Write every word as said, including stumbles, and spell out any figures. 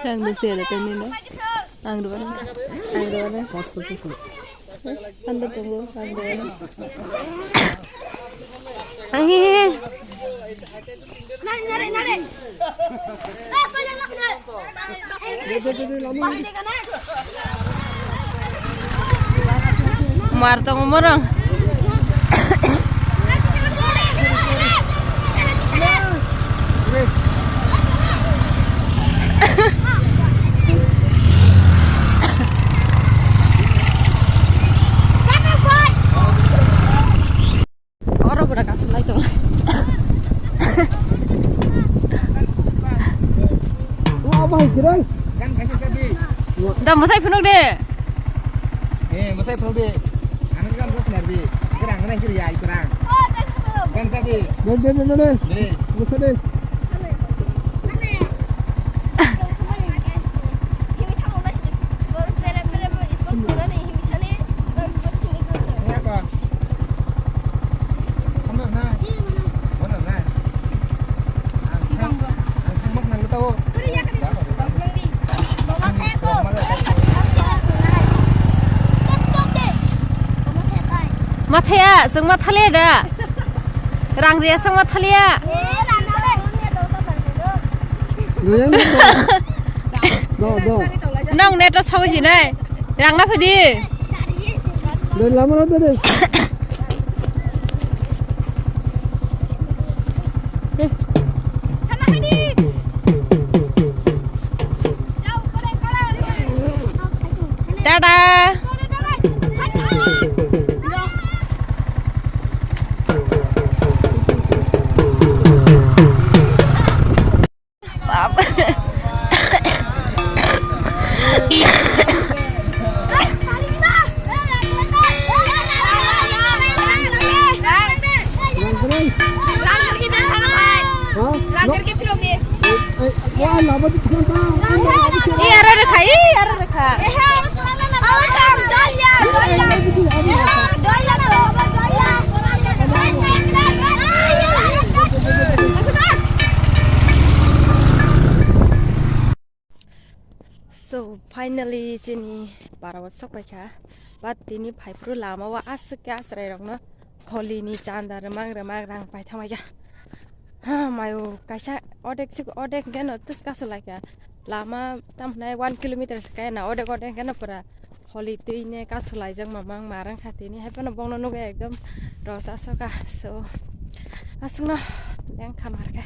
Ang de sele tani na. Ang do na. Ang do na. Ando tongo, ang do na. Ang hi hi. Mar tongo morong. Oro bwrwi kasu lai tong. Wa bai kirai. Da mwsai phunuk de. Eh, mwsai phunuk de. Ano kan bok nar di. Kerang nang kiri ya ikurang. Kan tadi. De de de de. De. Mwsai de. Mathaya, chwng mathaliya da. Rang riya chwng mathaliya. Nang net o sawi sinai. Rang na phadi. Dai lama na dai. Tada. Iyara rekha, iyara rekha. So, finally, chini para o sok paikha. But tini phaiphru lama o aswk khe achwrairokno holi ni chanda rwmang rwmang rang paithangbaikha. Ha, mayo kaisa odek sik odek hwnkhe no twis kasu laikha. Lama tamhinai one kilometer se kaya na, odek odek hwnkhe no pura holi twi ne kasu laijak mamang marang kha tini. Hai phano bongno nugwi ekdom rosa soka. So, aswkno yang khamar kha.